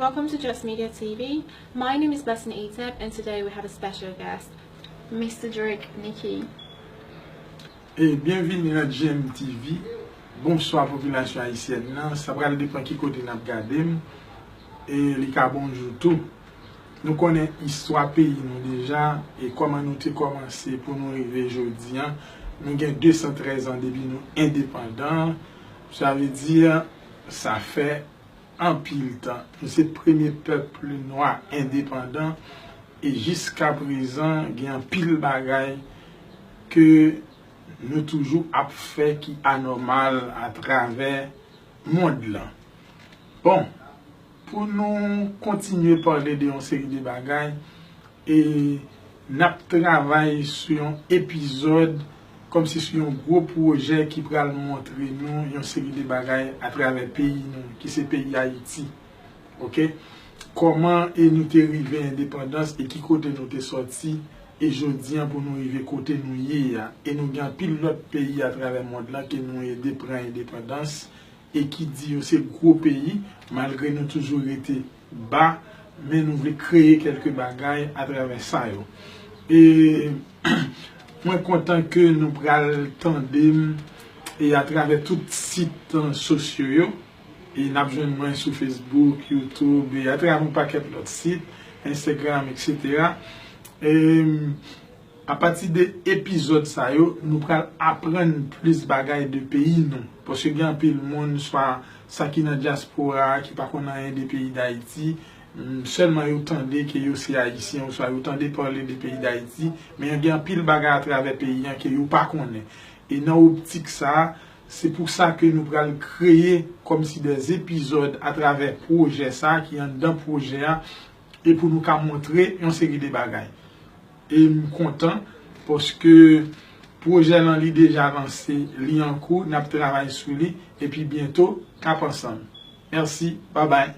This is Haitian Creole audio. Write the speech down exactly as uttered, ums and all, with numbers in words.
Welcome to Just Media T V. My name is Blessing Atep, and today we have a special guest, Mister Drake Nikki. E byenvini nan G M T V. Bonswa popilasyon ayisyèn nan. Sa pral depann ki kote n ap gade m. E li ka bonjou tou. Nou konnen istwa peyi nou deja e kòman nou te kòmanse pou nou rive jodi an. Nou gen de san trèz an depi nou endepandan. Sa vle di, sa fè anpil tan. Nou se premye pèp nwa endepandan e jiska prezan gen anpil bagay ke nou toujou ap fè ki anòmal atravè mond lan. Bon, pou nou kontinye pale de yon seri de bagay, e n ap travay sou yon epizòd, kòmsi sou yon gwo pwojè ki pral montre nou yon seri de bagay atravè peyi nou, ki se peyi Ayiti. Oke? Kòman e nou te rive endepandans e ki kote nou te sòti, e jodi an pou nou rive kote nou ye a. E nou gen anpil lòt peyi atravè mond lan ke nou ede pran endepandans e ki di yo se gwo peyi, malgre nou toujou rete ba, men nou vle kreye kèlke bagay atravè sa yo. E mwen kontan ke nou pral tande m e atravè tout sit sosyo yo. E n ap jwenn mwen sou Facebook, YouTube, e atravè yon pakèt lòt sit, Instagram, etsetera. E apati de epizòd sa yo, nou pral aprann plis bagay de peyi nou. Paske gen anpil moun, swa sa ki nan dyaspora a, ki pa konn anyen de peyi Dayiti, sèlman yo tande ke yo se Ayisyen, oswa yo tande pale de peyi Dayiti, men gen anpil bagay atravè peyi an ke yo pa konnen. E nan optik sa a, se pou sa ke nou pral kreye kòmsi de epizòd atravè pwojè sa a, ki anndan pwojè a, e pou nou ka montre yon seri de bagay. E m kontan, paske pwojè lan li deja lanse, li an kou, n ap travay sou li, epi byento, n ap ansanm. Mèsi, babay.